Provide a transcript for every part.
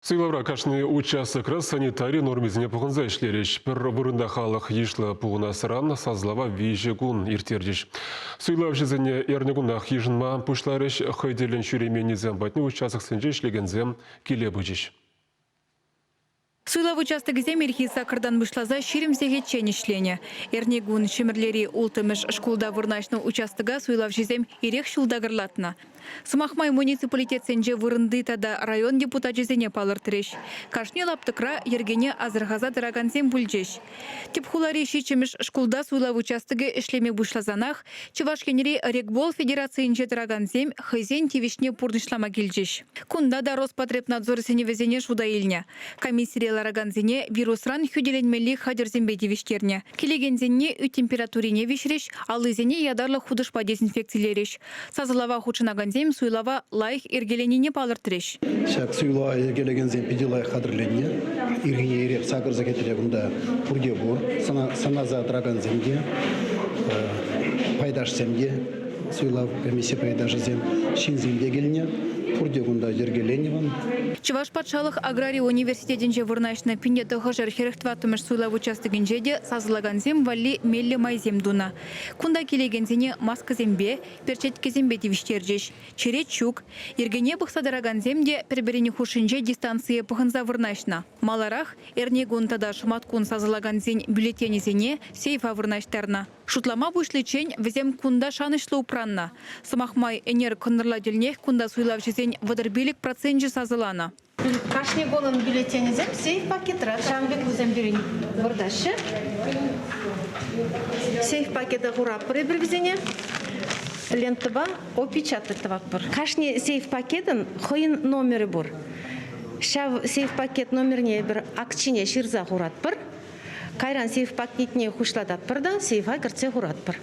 Суйлавра кашни участокра санитари нормисене пӑхӑнса ӗҫлерӗҫ. Пӗр вырӑнта халӑх йышлӑ пухӑнасран сасӑлава виҫӗ кун ирттерчӗҫ. Суйлавҫӑсене эрнекунах йышӑнма пуҫларӗҫ. Хӑй тӗллӗн ҫӳременнисем патне участоксенче ӗҫлекенсем киле пычӗҫ. Суйлав участокӗсем ирхи саккӑртан пуҫласа 20 сехетчен ӗҫленӗ. Эрнекун Ҫӗмӗрлери улттӑмӗш шкулта вырнаҫнӑ участока суйлавҫӑсем ирех ҫул такӑрлатнӑ. Сӑмах май, муниципалитетсенче вырӑнти тата район депутачӗсене палӑртрӗҫ. Кашни лаптӑкра йӗркене асӑрхаса тӑракансем пулчӗҫ. Тӗп хулари ҫиччӗмӗш шкулта суйлав участокӗ ӗҫлеме пуҫласанах Чӑваш Енри регбол федерацийӗнче тӑракансем хӑйсен тивӗҫне пурнӑҫлама килчӗҫ. Кунта та Роспотребнадзор сӗнӗвӗсене шута илнӗ. Комиссире ларакансене вирусран хӳтӗленмелли хатӗрсемпе тивӗҫтернӗ. Килекенсенне ӳт температурине виҫрӗҫ, аллисене ятарлӑ хутӑшпа дезинфекцилерӗҫ. Сасӑлава хутшӑнакансем суйлава лайӑх йӗркеленине палӑртрӗҫ. Ҫак суйлава йӗркелекенсем питӗ лайӑх хатӗрленнӗ. Ирхине ирех сакӑр сехетре кунта пурте пур. Сӑнаса тӑракансем те, пайташсем те, суйлав комисси пайташӗсем, ҫынсем те килнӗ. Пурте кунта йӗркеленӗ вӑл. Чӑваш патшалӑх аграри университетӗнче вырнаҫнӑ 1944-мӗш суйлав участокӗнче те сасӑлакансем валли меллӗ майсем тунӑ. Кунта килекенсене маскӑсемпе, перчеткесемпе тивӗҫтерчӗҫ. Черет ҫук. Йӗркене пӑхса тӑракансем те пӗр-пӗрин хушшинче дистанцие пӑхӑнса вырнаҫнӑ. Маларах эрнекун тата шӑматкун сасӑлакансен бюллетенӗсене сейфа вырнаҫтарнӑ. Шутлама пуҫличчен вӗсем кунта шанӑҫлӑ упраннӑ. Сӑмах май, ӗнер кӑнтӑрла тӗлнех кунта суйлавҫӑсен 35 проценчӗ сасӑланӑ. Кашни кунӑн бюллетенӗсем сейф пакетра. Ҫавӑн пек вӗсем пирӗн выртаҫҫӗ. Сейф пакета хуратпӑр эпир вӗсене. Лентӑпа опечатать тӑватпӑр. Кашни сейф пакетӑн хӑйӗн номерӗ пур. Ҫав сейф пакет номерне эпир акт ҫине ҫырса хуратпӑр. Кайран сейф пакетне хуҫлататпӑр та сейфа кӗртсе хуратпӑр.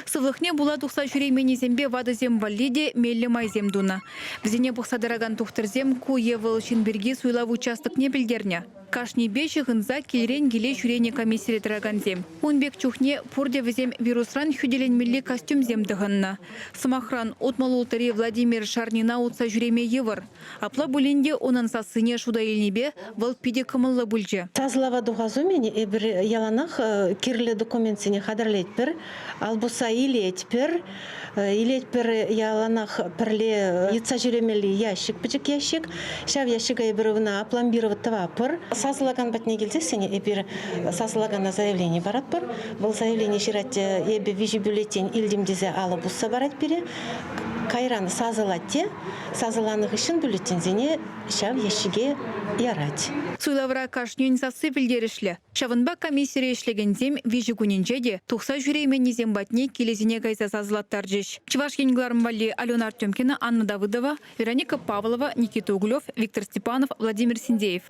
Сывлӑхне пула тухса ҫӳрейменнисемпе ватӑсем валли те меллӗ майсем тунӑ. Вӗсене пӑхса тӑракан тухтӑрсем ку е вӑл ҫын пирки суйлав участокне пӗлтернӗ. Кашнипе ҫыхӑнса килрен киле ҫӳренӗ комиссире тӑракансем. Ун пек чухне пурте вӗсем вирусран хӳтӗленмелли костюмсем тӑхӑннӑ. Сӑмахран, утмӑл улттӑри Владимир Шарнина утса ҫӳреме йывӑр. Апла пулин те унӑн сассине шута илнипе вӑл питӗ кӑмӑллӑ пулчӗ. Сасӑлава тухас умӗн эпир яланах кирлӗ документсене хатӗрлетпӗр, алпуса илетпӗр. Илетпӗр яланах пӗрле йӑтса ҫӳремелли ящик, пӗчӗк ящик. Ҫав ящика эпир ӑна опломбировать тӑватпӑр. Сасӑлакан патне килсессӗн эпир сасӑлакана заявлени паратпӑр. Вӑл заявлени ҫырать, эпӗ виҫӗ бюллетень илтӗм тесе алӑ пусса парать пире. Кайран сасӑлать те Сасӑланӑ хыҫҫӑн бюллетеньсене ҫав ящике ярать. Суйлавра кашнин сасси пӗлтерӗшлӗ. Ҫавӑнпа комиссире ӗҫлекенсем виҫӗ кунӗнче те тухса ҫӳрейменнисем патне килӗсене кайса сасӑлаттарчӗҫ. Чӑваш Ен кӑларӑм валли Алена Артемкина, Анна Давыдова, Вероника Павлова, Никита Углев, Виктор Степанов, Владимир Синдеев.